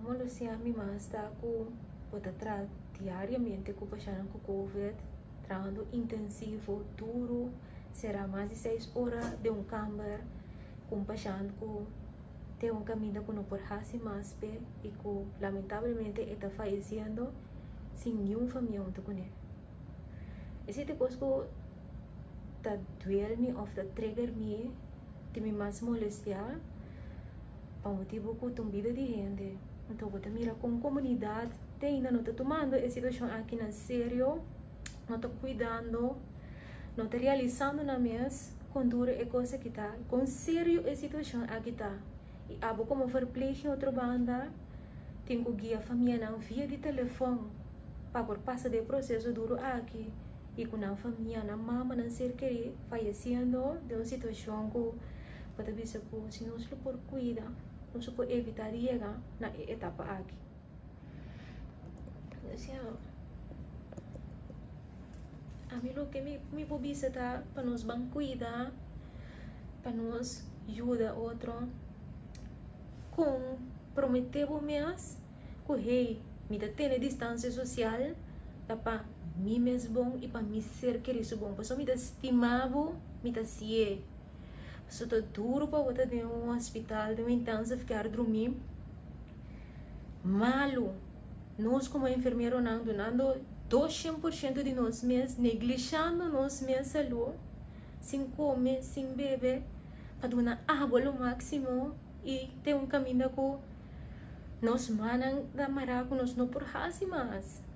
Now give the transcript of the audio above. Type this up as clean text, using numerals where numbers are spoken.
molestiá mi mas ta ku bo ta traha diariamente ku pashèntnan ku covid, trahando intensivo, duru, será mas di seis ora den un kamber ku un pashènt ku den un kaminda ku no por hasi mas p'e i ku lamentablemente e ta fayesiendo sin niun famia huntu kuné. Esei ta kos ku ta duel mi òf ta trigger mi tin mi mas molestiá pa motibu ku ta un bida di hende. Anto bo ta mira kon komunidat te ainda no ta tumando e situashon aki na serio, no ta kuidando, no ta realisando nan mes kon duru e kos aki ta, kon serio e situashon aki ta. I abo komo verpleeging otro banda tin ku guia famianan via di telefòn pa por pasa den e proseso duru aki i ku nan famia, nan mama, nan ser kerí fayesiendo den un situashon ku bo ta bisa ku si nos lo por kuida, nos lo por evitá di yega na e etapa aki. Osea, ami loke mi mi por bisa ta pa nos ban kuida, pa nos yuda otro kon promete bo mes ku hey mi ta tene distansia sosial ta pa mi mes bon i pa mi ser keri su bon pasobra mi ta stima bo mi ta si'e pasobra ta duru pa bo ta den un hospital den un intensive care drumi malu nos komo enfermeronan dunando 200% di nos mes neglishando nos mes salú sin kome sin bebe pa duna abo lo máksimo i te un kaminda ku nos mannan ta mará ku nos no por hasi mas.